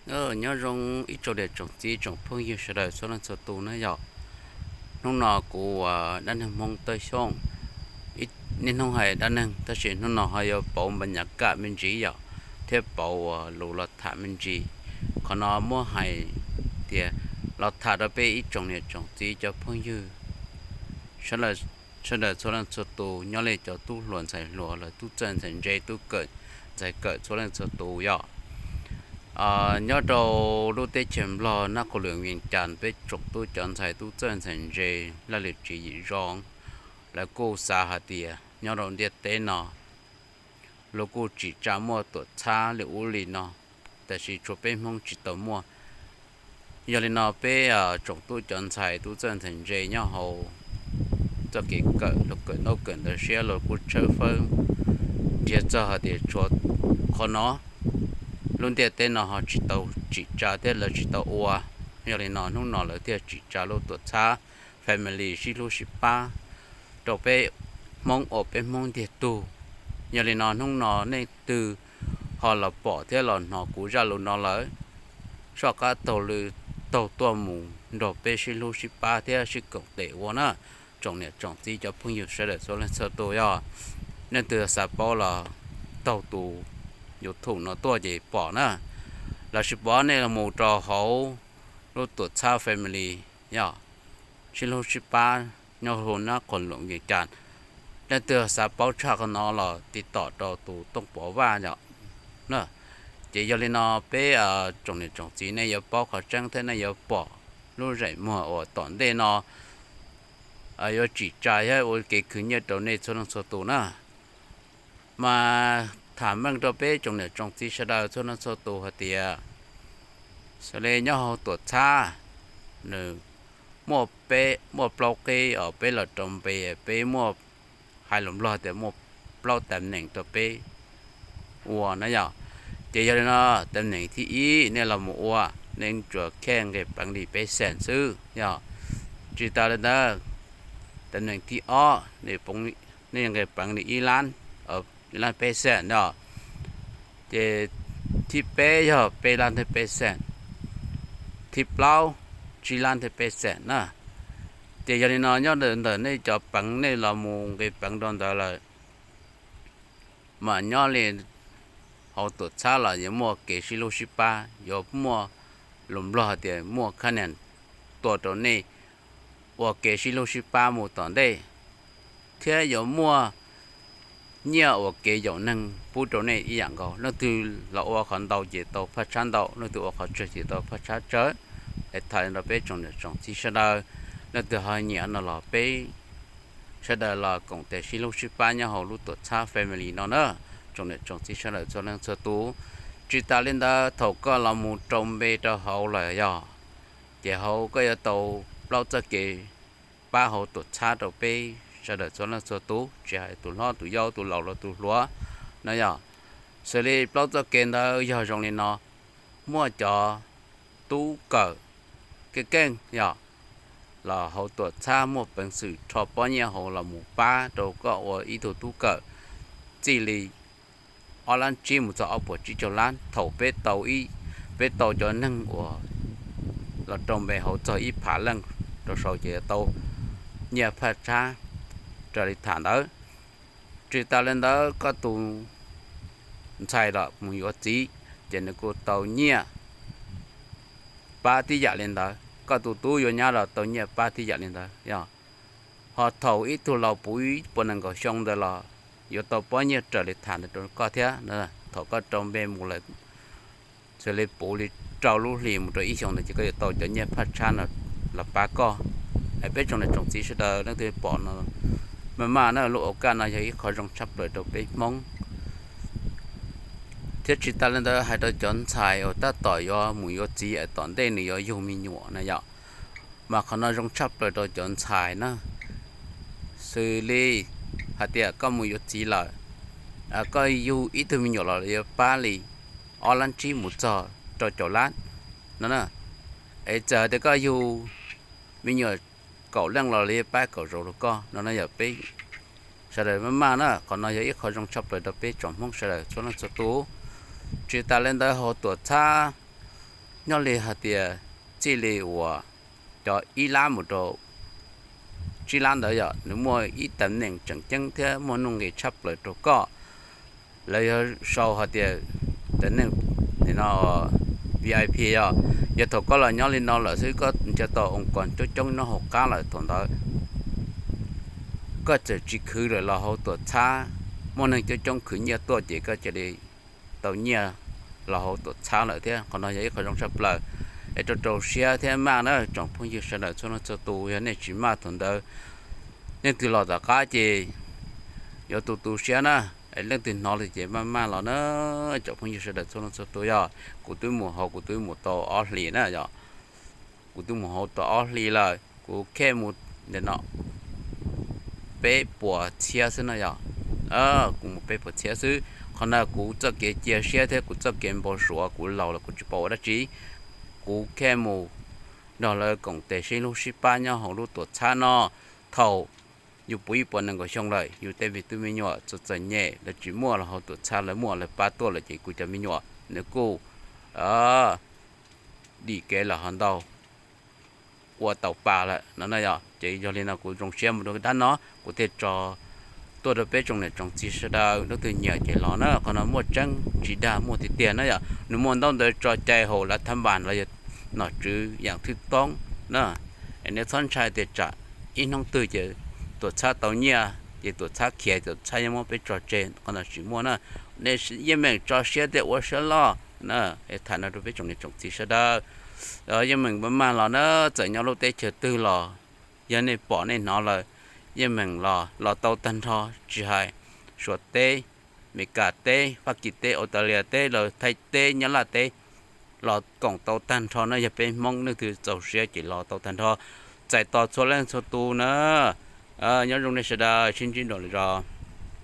Nyob zoo ib tsoom niam tsoom txiv tsoom phooj ywg sawv daws txhua leej txhua tus na yom. Hnub no kuv uas dab neeg Hmoob Tawj Xyooj, niaj hnub hais dab neeg tab sis hnub no ho yuav pauv npa nyav kam me ntsis yom, thiab pauv uas lus los tham me ntsis. Qhov no muab hais tias los tham rau peb ib tsoom niam tsoom txiv cov phooj ywg sawv daws txhua leej txhua tus, nyob li cov tub hluas ntxhais hluas, lawv tub txawj ntxhais ntse, tub kawm ntxhais kawm txhua leej txhua tus yom. Nyob rau lub teb chaws Nplog nab qhus lwm Vias Cas, peb tsoom tub cov ntxhais tub txawj ntxhais ntse, laj lim tswv yim zoo, lawv kuj xav hais tias nyob rau ntiaj teb no luag kuj tsim tsa muaj tuam txhab li ub li no, tab sis tshuav peb Hmoob tsis tau muaj. Yog li no peb tsoom tub cov ntxhais tub txawj ntxhais ntse nyob hauv txoj kev kawm, luag kawm ntaub kawm ntawv siab, luag kuj tshawb fawb nrhiav txog hais tias tshuav qhov no, lub ntiaj teb no ho tsis tau tsim tsa thiab lawv tsis tau ua. Yog li no hnub no lawv thiaj tsim tsa lub tuam txhab family sib hlub sib pab rau peb Hmoob ua peb Hmoob ntiag tug. Yog li no hnub no nej twg ho los pom thiab los hnov kuv zaj lus no lawm, soj qab taug lw taug tuaj mus nrog peb sib hlub sib pab thiab sib koom tes ua na. Tsoom niam tsoom txiv cov phooj ywg sawv daws txhua leej txhua tus yog nej twg xav paub los taug tus YouTube no tuaj ces pom na. Los sis pom nej los mus rau hauv lub tuam txhab family yog sib hlub sib pab nyob hauv nab qhus lwm Vias Cas. Nej twg xav paub tshaj qhov no los tiv tom rau tus Tooj Pov Vaj yom. Ces yog li no peb tsoom niam tsoom txiv nej yuav paub qhov tseeb thiab nej yuav pom lub zeem muag uas tom ntej no yuav tsim tsa thiab ua kev khwv nyiaj rau nej txhua leej txhua tus na. Mas tham meej rau peb tsoom niam tsoom txiv sawv daws txhua leej txhua tus hais tias, xws li nyob hauv tuam txhab, nws muaj peb, muaj plaub qib os, peb los rau npe, peb muaj, hais lus Nplog tias muaj plaub tam neem rau peb ua na yom. Ces yog li no, tam neem thib ib nej los mus ua, nej tsuas khej nqis peev li peb xees xwb yom. Tsis tas li ntawd, tam neem thib ob nej nqis peev li ib lab, ib lab peb xees yom. Ces thib peb yog peb lab thiab peb xees, thib plaub tsib lab thiab peb xees na. Ces yog li no nyob ntawm nej cov peev nej los mus nqis peev rau ntawd lawm, mas nyob li hauv tuam txhab los yuav muaj kev sib hlub sib pab, yuav muaj lus Nplog hais tias muaj khab nias tua rau nej ua kev sib hlub sib pab mus tom ntej, thiab yuav muaj nyiaj ua kev yaum neeg pub rau nej ib yam nkaus. Leej twg los ua qhov ntau ces tau phaj tshab ntau, leej twg ua qhov tsawg ces tau phaj tshab tsawg. Es tham rau peb tsoom niam tsoom txiv sawv daws, leej twg ho nyiam no los peb sawv daws los koom tes sib hlub sib pab nyob hauv lub tuam txhab family no na. Tsoom niam tsoom txiv sawv daws txhua leej txhua tus, tsis tas li ntawd thaum koj los mus rau npe rau hauv lawm yog, ces hauv koj yuav tau plaub txoj kev pab hauv tuam txhab rau peb sawv daws txhua leej txhua tus, tsis hais tus hlob tus yau tus laus los tus hluas na yom. Xws li plaub txoj kev ntawd yog zoo li no, muaj cov tub kawm keej keej yog, los hauv tuam txhab muaj peev xwm rho pob nyiaj hauv los mus pab rau koj ua ib tug tub kawm txij li ob lab tsib mus txog ob puas tsib caug lab. Thaum peb tau, peb tau cov neeg uas los rau npe hauv txog ib phav leej rau saud ces tau nyiaj phaj tshab raws li tham ntawd. Tsis tas li ntawd koj tus ntxhais los mus yuav txiv ces nws kuj tau nyiaj pab tib yam li ntawd, koj tus tub yuav nyab los tau nyiaj pab tib yam li ntawd yog. Ho thaum ib tug laus puv ib puas nees nkaum xyoo ntawd los yuav tau pob nyiaj raws li tham ntawd rau koj thiab. Thaum koj rau npe mus lawm, xws li puv li rau lub hlis mus rau ib xyoos ntawd ces koj yuav tau cov nyiaj phaj tshab no los pab koj. Es peb tsoom niam tsoom txiv sawv daws leej twg pom no, maj maj na, lub ua kaj no yog ib qho zoo tshaj plaws rau peb Hmoob. Thiab tsis tas li ntawd hais rau cov ntxhais uas tab tom yuav mus yuav txiv es tom ntej nws yuav yug me nyuam na yom, mas qhov no zoo tshaj plaws rau cov ntxhais na. Xws li hais tias koj mus yuav txiv lawm, koj yug ib tug me nyuam los yuav pab li ob lab tsib mus txog rau caum lab no. Es txawm hais tias koj yug me nyuam kaum leej los yuav pab kaum zaus rau koj no na yom. Peb sawv daws maj maj na, qhov no yog ib qho zoo tshaj plaws rau peb tsoom Hmoob sawv daws txhua leej txhua tus. Tsis tas li ntawd hauv tuam txhab Nyob li hais tias txij li uas cov ib lab mus rau tsib lab ntawd yog nws muaj ib teev neej tseem ceeb thiab muaj nuj nqis tshaj plaws rau koj. Lawv yuav sau hais tias teev neej no VIP yog, yog thaum koj los nyob li no lawm xwb koj nrhiav tau oo kos coob coob nyob hauv qab lawm thaum ntawd koj txawm tsis khwv lawm los hauv tuam txhab, muaj neeg coob coob khwv nyiaj tuaj ces koj cia li tau nyiaj los hauv tuam txhab lawm thiab. Qhov no yog ib qho zoo tshaj plaws, es rau rau siab thiab maj na tsoom phooj ywg sawv daws txhua leej txhua tus. Yog nej tsis maj thaum ntawd, leej twg los tom qab ces yuav tu tu siab na. Es leej twg hnov li ces maj maj los na tsoom phooj ywg sawv daws txhua leej txhua tus. Yog kuv twb mus hauv, kuv twb mus tau ob hlis na yog, kuv twb mus hauv tau ob hlis lawm, kuv khej mus ntawm no peb puas txhiab xwb no yog, kuv mus peb puas txhiab xwb. Qhov no kuv txoj kev cia siab thiab kuv txoj kev npau suav, kuv laus lawm kuv tsis pom ua dab tsi. Kuv khej mus nrog lawv koom tes sib hlub sib pab nyob hauv lub tuam txhab no. Thaum yus puv ib puas nees nkaum xyoo lawm, yus tej me tub me nyuam txom txom nyem lawv tsis muaj los hauv tuam txhab lawv muaj lawv pab tuaj lawm ces kuv cov me nyuam nws kuj dim kev lawm hov ntau, ua tau pa lawm no na yog. Ces yog li no kuv zoo siab mus rau dab no, kuv thiaj tso tuaj rau peb tsoom niam tsoom txiv sawv daws, leej twg nyiam ces los na. Qhov no muaj tseeb tsis dag, muaj tiag tiag na yog. Nws muaj ntaub ntawv tso cai hauv lav thab npas los yog nom tswv yaam thwj toob na. Es nej txhob ntshai tias tsam ib hnub twg ces tuam txhab tau nyiaj ces tuam txhab khiav, tuam txhab yuav muab peb tso tseg, qhov no tsis muaj na. Nej yeej meem tso siab thiab ua siab loj na. Es tham no rau peb tsoom niam tsoom txiv sawv daws, yeej meem maj maj los na, txawm nyob lub teb chaws twg los, yog nej pom nej hnov lawm, yeej meem los, los tau tag nrho, tsis hais Suav teb, Meskas teb, Fab Kis teb, Australia teb, los Thaib teb, Nyab Laj teb, los koom tau tag nrho na. Yog peb Hmoob leej twg txaus siab ces los tau tag nrho. Txais tos txhua leej txhua tus na. Nyob zoo nej sawv daws, sib ntsib dua lwm zaus.